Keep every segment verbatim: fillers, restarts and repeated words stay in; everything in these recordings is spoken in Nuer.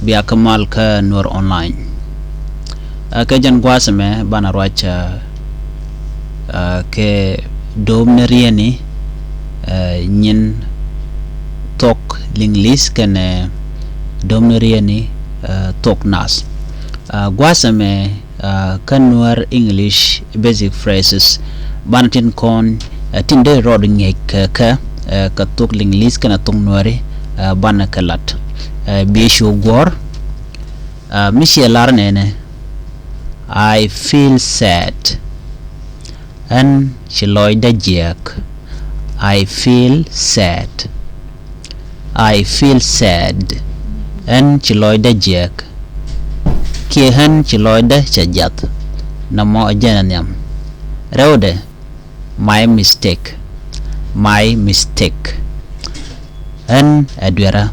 Bia kä mal kä Nuer Online. Ɛ, kɛ jɛn gua̱a̱th ɛmɛ banɛ ruac, ɛ, ɛ, kɛ do̱o̱m ni rieni, ɛ, nyin thok Liŋlith kɛnɛ do̱o̱m ni rieni, ɛ, thok Nath. Ɛ, gua̱a̱th ɛmɛ, ɛ, kä Nuer English basic phrases. Banɛ tin kɔn, ɛ, tin dee rɔɔd ŋi̱eec kɛ kɛ, ɛ, kɛ thok Liŋlith kɛnɛ thok Nuɛri, ɛ, banɛ kɛ lat. Ɛ, bi cu guɔ̱ɔ̱r, ɛ, mi ciɛ lar nɛnɛ, I feel sad. Ɣän ci lɔcdä jiääk. I feel sad. I feel sad. Ɣän ci lɔcdä jiääk. Kiɛ ɣän ci lɔcdä cɛ jiath. Nɔmɔ ɛ jɛn ɛ nhiam. Rɛwdɛ, my mistake. My mistake. Ɣän ɛ duerä.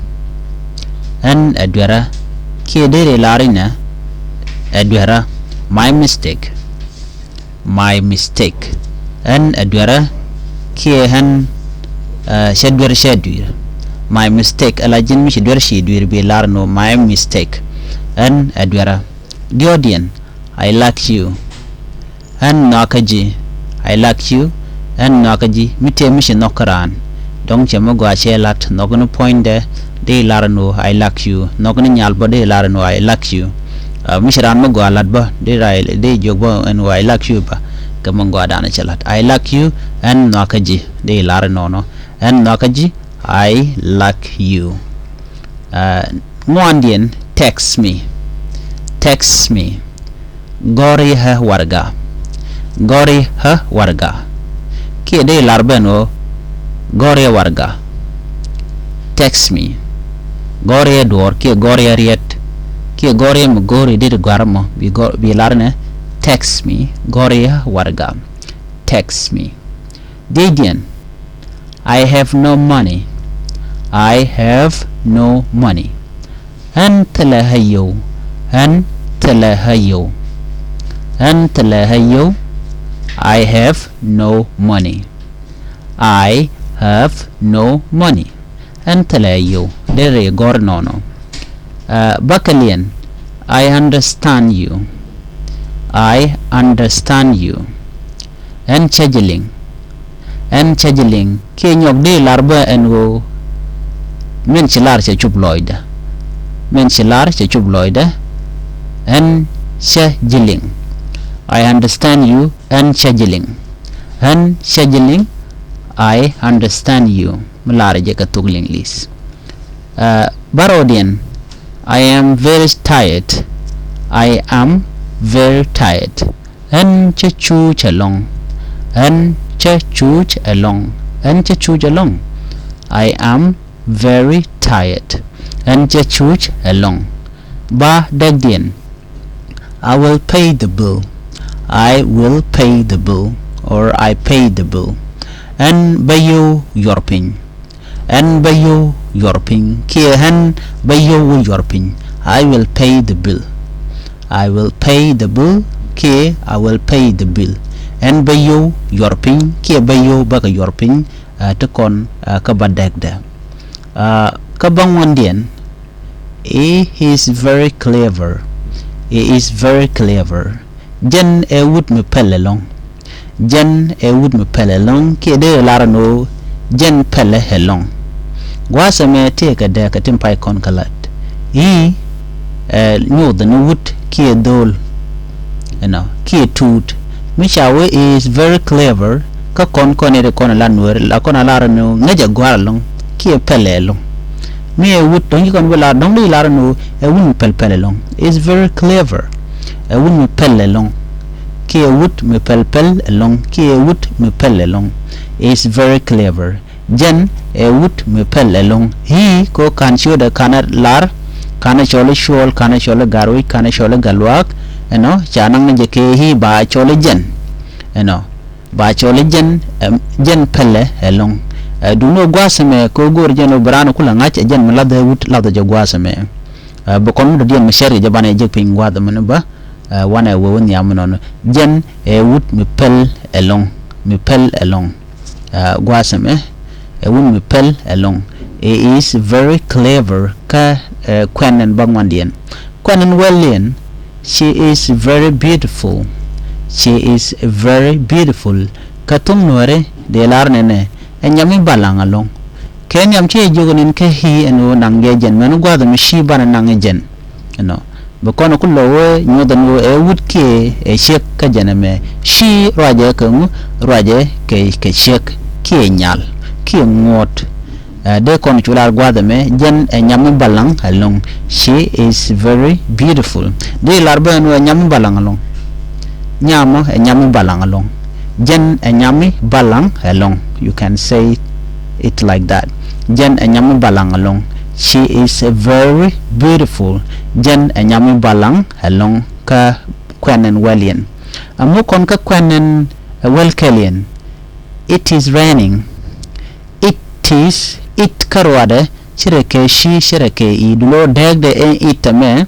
Ɣän ɛ duerä. Kiɛ deri lar inɛ, ɛ duerä. My mistake. My mistake. Ɣän ɛ duerä. Kiɛ ɣän, ɛ, cɛ duer cɛ dui̱r. My mistake. Ala ji̱n mi ci duer ci dui̱r bi lar nɔ, my mistake. Ɣän ɛ duerä. Diɔ̱ɔ̱diɛn, I like you. Ɣän nhɔakä ji̱. I like you. Ɣän nhɔakä ji̱. Mi tëë mi ci nhɔk kä raan, dɔ̱ŋ cɛ mi gɔaa cɛ lat, nhɔk ni puɔ̱nydɛ dee lar nɔ, I like you. Nhɔk ni nyal bä dee lar nɔ, I like you. Ɛ, mi ci raan mi gɔaa lat bä, dee ra, dee jiök bä ɛn ɣöö I like you bä. Kɛ mi gɔaa danɛ cɛ lat, I like you. Ɣän nhɔakä ji̱ dee lar nɔnɔ. Ɣän nhɔakä ji̱, I like you. Ɛ, ŋuandiɛn, text me. Text me. Gɔ̱r yɛ ɣä warɛga. Gɔ̱r yɛ ɣä warɛga. Kiɛ dee lar bä ɛn ɣöö gɔ̱r yɛ warɛga. Text me. Gɔ̱r yɛ duɔ̱ɔ̱r kiɛ gɔ̱r yɛ riɛt. Kiɛ gɔ̱r yɛ mi go̱o̱ri dit gɔ̱a̱r mɔ. Bi gɔ̱r, bi lar nɛ, text me. Gɔ̱r yɛ ɣä warɛga. Text me. Dieydiɛn, I have no money. I have no money. Ɣän thilɛ ɣä yio̱w. Ɣän thilɛ ɣä yio̱w. Ɣän thilɛ ɣä yio̱w. I have no money. I have no money. Ɣän thilɛ ɣä yio̱w. Deri gɔ̱r nɔnɔ. Ɛ, bäkɛliɛn, I understand you. I understand you. Ɣän cä ji̱ liŋ. Ɣän cä ji̱ liŋ. Kiɛ nyɔk dee lar bä ɛn ɣöö min ci lar cɛ cup lɔcdä. Min ci lar cɛ cup lɔcdä. Ɣän cä ji̱ liŋ. I understand you. Ɣän cä ji̱ liŋ. Ɣän cä ji̱ liŋ. I understand you. Mi lar jɛ kɛ thok Liŋlith. Ɛ, bärɔwdiɛn, I am very tired. I am very tired. Ɣän cä cuuc ɛlɔ̱ŋ. Ɣän cä cuuc ɛlɔ̱ŋ. Ɣän cä cuuc ɛlɔ̱ŋ. I am very tired. Ɣän cä cuuc ɛlɔ̱ŋ. Bädäkdiɛn, I will pay the bill. I will pay the bill, or I pay the bill. Ɣän bä yio̱w yuɔr piny. Ɣän bä yio̱w yuɔr piny. Kiɛ ɣän bä yio̱w wä yuɔr piny. I will pay the bill. I will pay the bill. Kiɛ I will pay the bill. Ɣän bä yio̱w yuɔr piny. Kiɛ bä yio̱w bä kɛ yuɔr piny. Ɛ, ti kɔn, ɛ, kä bädäkdɛ. Ɛ, kä bäŋuandiɛn, he is very clever. He is very clever. Jɛn ɛ wut mi pɛl ɛlɔ̱ŋ. Jɛn ɛ wut mi pɛl ɛlɔ̱ŋ, kiɛ dee lar ɛn ɣöö jɛn pɛlɛ ɛlɔ̱ŋ. Gua̱a̱th ɛmɛ tëëkɛ dääk kɛ tin pay kɔn kä lat. He, ɛ, nyothɛ ni wut kiɛ dho̱o̱l, you know, kiɛ tuut. Mi ca wee he is very clever, kä kɔn kɔn ɛ ti kɔn ɛ lar Nuɛri, la kɔn ɛ lar ɛn ɣöö ŋäcɛ gɔ̱a̱r ɛlɔ̱ŋ, kiɛ pɛlɛ ɛlɔ̱ŋ. Mi ɛ wut, dɔ̱ŋ ci kɔn bi lar, dɔ̱ŋ di lar ɛn ɣöö ɛ wut mi pɛl pɛl ɛlɔ̱ŋ. Is very clever. Ɛ wut mi pɛl ɛlɔ̱ŋ. Kiɛ wut mi pɛl pɛl ɛlɔ̱ŋ. Kiɛ wut mi pɛl ɛlɔ̱ŋ. Is very clever. Jɛn ɛ wut mi pɛl ɛlɔ̱ŋ. He, kɛ ɣöö ka̱n ciötdɛ ka̱n ɛ lar, ka̱n ɛ cɔl i̱ cuɔl, ka̱n ɛ cɔl i̱ gatwec, ka̱n ɛ cɔl i̱ gatluaak. Ɛnɔ, ca naŋ ni jɛ kɛ he ba cɔl i̱ jɛn. Ɛnɔ. Ba cɔl i̱ jɛn, ɛm, jɛn pɛlɛ ɛlɔ̱ŋ. Ɛ, duundɛ ɣöö gua̱a̱th ɛmɛ kɛ ɣöö go̱o̱r jɛn ɣöö bi raan kulɛ ŋa̱c, ɛ jɛn mi la̱thɛ wut, la̱thɛ jɛ gua̱a̱th ɛmɛ. Ɛ, bi kɔn mi dɔ̱diɛn mi cɛr kɛ jɛ banɛ jek piny gua̱a̱th ɛmɛ ni bä, ɛ, wanɛ wee wä nhiam mi nɔnɔ. Jɛn ɛ wut mi pɛl ɛlɔ̱ŋ, mi pɛl ɛlɔ̱ŋ. Ɛ, gua̱a̱th ɛmɛ ɛ wut mi pɛl ɛlɔ̱ŋ. He is very clever. Kä, eh, kuɛn ɛn bä ŋuandiɛn. Kuɛn ɛn wäliɛn. She is very beautiful. She is very beautiful. Kä thuŋ nuɔri dee lar nɛnɛ, ɛ nyam mi balaŋ ɛlɔ̱ŋ. Kɛ nyam ci jɛ jiök ɛn kɛ he ɛn ɣöö naŋ jɛ jɛn, mɛn gua̱th mi she banɛ naŋ jɛn. Ɛnɔ. Bi kɔn ku lɔ wee nyuɔth ɛn ɣöö ɛ wut kiɛ ɛ ciek kä jɛn ɛmɛ. She ruacɛ kɛ ŋu, ruacɛ kɛ, kɛ ciek kiɛ nyal kiɛ ŋuɔ̱t. Eh, dee kɔn cu lar gua̱th ɛmɛ, jɛn ɛ nyam mi balaŋ ɛlɔ̱ŋ. She is very beautiful. Dee lar bä ɛn ɣöö ɛ nyam mi balaŋ ɛlɔ̱ŋ. Nyamɔ ɛ nyam mi balaŋ ɛlɔ̱ŋ. Jɛn ɛ nyam mi balaŋ ɛlɔ̱ŋ. You can say it like that. Jɛn ɛ nyam mi balaŋ ɛlɔ̱ŋ. She is very beautiful. Jɛn ɛ nyam mi balaŋ ɛlɔ̱ŋ kä kuɛn ɛn wäliɛn. Ɛmɔ kɔn kä kuɛn ɛn, eh, wäl kɛliɛn. It is raining. It is, it kä ruacɛ, ci rɛ kɛ she, ci rɛ kɛ he, duŋ ɣöö dääkdɛ ɛn it ɛmɛ,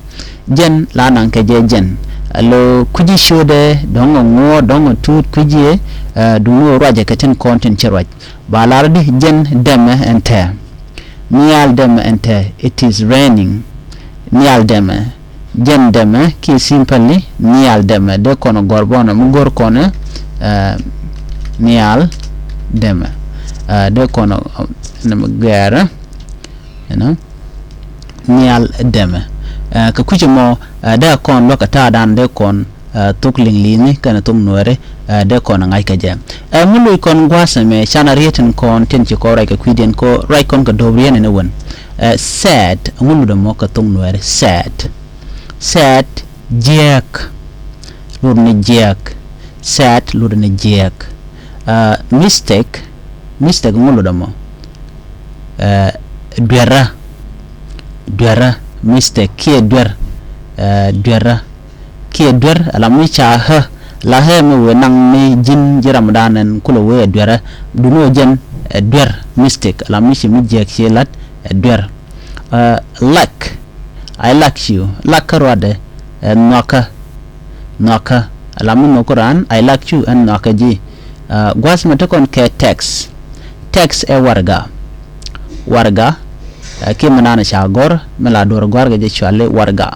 jɛn la naŋ kɛ jɛ jɛn. Alo kui̱ci ciötdɛ, dɔ̱ŋ ɛ ŋuɔ̱t, dɔ̱ŋ ɛ tuut kui̱ciɛ, eh, duŋ ɣöö ruacɛ kɛ tin kɔn tin ci ruac. Ba lar di jɛn dɛmɛ ɛn tɛɛ. Nhial dɛmɛ ɛn tɛɛ, it is raining. Nhial dɛmɛ. Jɛn dɛmɛ kiɛ simply nhial dɛmɛ, dee kɔn gɔ̱r bɔnɔ mi go̱r kɔn, eh, nhial dɛmɛ. Eh, dee kɔn, eh, nɛ mi gɛɛrɛ, you know, nhial dɛmɛ. Eh, kɛ kui̱c ɛmɔ, eh, dee kɔn luäk kɛ ta̱a̱dan dee kɔn, eh, thok liŋ li̱i̱ni kɛnɛ thok nuɛɛri, eh, dee kɔn ŋa̱c kɛ jɛ. Eh, mi loc kɔn gua̱a̱th ɛmɛ, canɛ riet tin kɔn tin ci kɔn ruac kɛ kui̱diɛn kɔ ruac kɔn kɛ do̱p riet ɛn ɛ wän. Eh, sad, ŋu lotdɛ mɔ kɛ thok nuɛɛri, sad. Sad, jiääk. Lotdɛ ni jiääk. Sad, lotdɛ ni jiääk. Ah, mistake, mistake ŋu lotdɛ mɔ? Eh, duerä. Duerä, mistake, kiɛ duer. Eh, duerä. Kiɛ duer, ala mi ca ɣä. La ɣä mi wëë naŋ ni ji̱n ji̱ ramdan ɛn kulɛ wee ɛ duerä. Duŋ ɣöö jɛn ɛ duer, mistake. Ala mi ci mi jiääk ci la̱t ɛ duer. Eh, luck. I like you. Luck kä ruacdɛ, eh, nhɔakä. Nhɔakä. Ala mi nhɔk raan, I like you, ɛn nhɔakä ji̱. Eh, gua̱a̱th mɛ te kɔn kɛ text. Text ɛ warɛga. Warɛga. Eh, kiɛ mi naan ca gɔ̱r, mi la duɔ̱r gɔ̱a̱rkɛ jɛ cuali warɛga.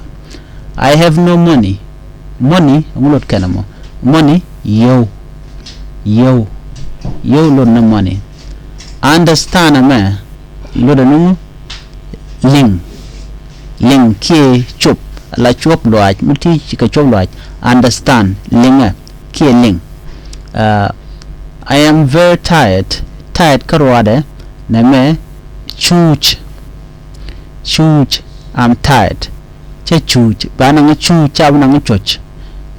I have no money. Money, ŋu lot kɛnɛ mɔ? Money, yio̱w. Yio̱w. Yio̱w lot ni money. Understand ɛmɛ, lotdɛ ni ŋu? Liŋ. Liŋ kiɛ cop. La cuɔp luaac, mi ti ci kɛ cuɔp luaac. Understand, liŋɛ kiɛ liŋ. Uh, I am very tired. Tired kä ruacdɛ, nɛmɛ cuuc. Cuuc, I'm tired. Cä cuuc, ba naŋ cuuc, ca bi naŋ cuɔ̱c.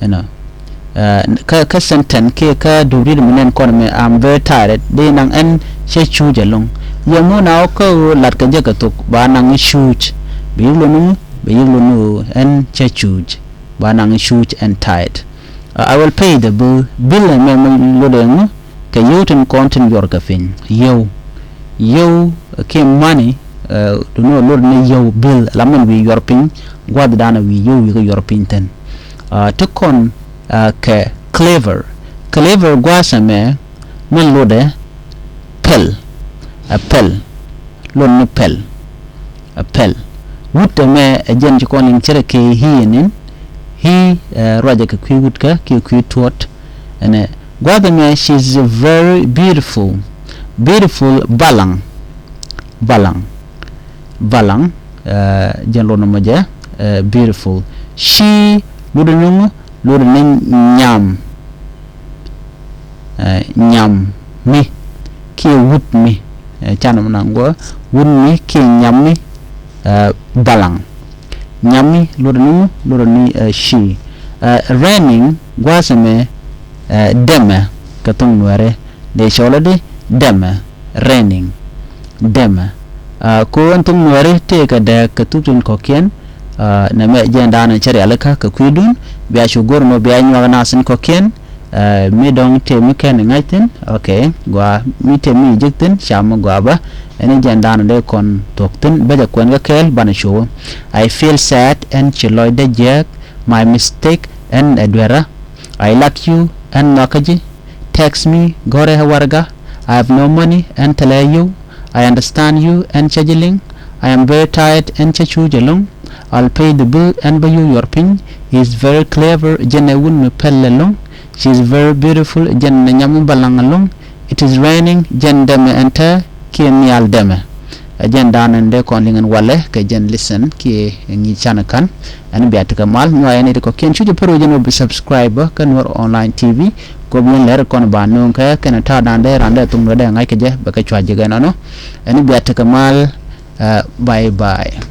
You know. Eh, kä, kä sentence kiɛ kä dup riet mi nɛn kɔn mɛ, I'm very tired. Di naŋ ɛn cä cuuc ɛlɔ̱ŋ. Yɛ mu na wä kä ɣöö lat kɛ jɛ kɛ thok, ba naŋ cuuc. Bi yik lon ni mu, bi yik lon ni ɣöö ɛn cä cuuc. Ba naŋ cuuc ɛn tired. Uh, I will pay the bill. Bill ɛmɛ mi lotdɛ ŋu? Kɛ yio̱w tin kɔn tin yuɔr kɛ piny. Yio̱w. Yio̱w kiɛ money, eh, duŋ ɣöö lot ni yio̱w bill, la min wi̱i̱ yuɔr piny, gua̱thdan wi̱i̱ yio̱w wi̱i̱ kɛ yuɔr piny thi̱n. Ah, ti kɔn, ah, kɛ clever. Clever gua̱a̱th ɛmɛ, min lotdɛ pɛl. Ɛ pɛl. Lot ni pɛl. Ɛ pɛl. Wut ɛmɛ ɛ jɛn ci kɔn liŋ cɛ rɛ kɛ he ɛn in. He, eh, ruacɛ kɛ kui̱ wut kä, kiɛ kui̱ tuɔt. Ɛnɛ, gua̱a̱th ɛmɛ, she is very beautiful. Beautiful, balaŋ. Balaŋ. Balaŋ, eh, jɛn lot nɔmɔ jɛ, eh, beautiful. She, lotdɛ ni ŋu, lotdɛ ni nyam. Eh, nyam mi, kiɛ wut mi. Eh, canɛ mi naŋ guɔ, wut mi, kiɛ nyam mi, eh, balaŋ. Nyam mi, lotdɛ ni ŋu, lotdɛ ni, eh, she. Eh, raining, gua̱a̱th ɛmɛ, eh, dɛmɛ, kɛ thok nuɛɛri. Dee cɔl i̱di dɛmɛ, raining. Dɛmɛ. Ah, ko ɛn thok nuɛɛri tëëkɛ dääk kɛ thuk tin kɔ̱kiɛn. Ah, nɛmɛ jɛn daanɔ cä rialikä kɛ kui̱dun. Bia cu go̱r nɔ bia nyuak nath tin kɔ̱kiɛn. Ah, mi dɔ̱ŋ tëë mi kɛn ŋa̱c thi̱n. Okay. Gɔaa mi tëë mi jek thi̱n, ca mi gɔaa bä. Ɛn jɛn daanɔ dee kɔn thuɔ̱k thi̱n. Bä jɛ kuɛn kä kɛɛl banɛ cuɔ̱wä. I feel sad, ɛn ci lɔcdä jiääk. My mistake, ɛn ɛ duerä. I like you, ɛn nhɔakä ji̱. Text me, go̱rɛ ɛ warɛga. I have no money, ɛn thilɛ yio̱w. I understand you, ɛn cä ji̱ liŋ. I am very tired, ɛn cä cuuc ɛlɔ̱ŋ. I'll pay the bill, ɛn bä yio̱w yuɔr piny. He is very clever, jɛn ɛ wut mi pɛl ɛlɔ̱ŋ. She is very beautiful, jɛn ɛ nyam mi balaŋ ɛlɔ̱ŋ. It is raining, jɛn dɛmɛ ɛn te kiɛ nhial dɛmɛ. Ɛ jɛn da̱a̱n ɛn dee kɔn liŋ ɛn walɛ kɛ jɛn listen kiɛ ŋi̱i̱c canɛ ka̱n. Ɛn bia tekɛ mal nyuak ɛn i̱ ti kɔ̱kiɛn cu jɛ pär wec ɛn wä bi subscribe kä Nuɔr Online T V. Kop yɛn lɛr kɔn ba nööŋ kɛ kɛn ta̱a̱ da̱a̱n dee ra̱a̱n dee thuŋ dee ŋa̱c kɛ jɛ bɛ kɛ cua jɛ gɛn ɔnɔ. Ɛn bia tekɛ mal. Bye bye.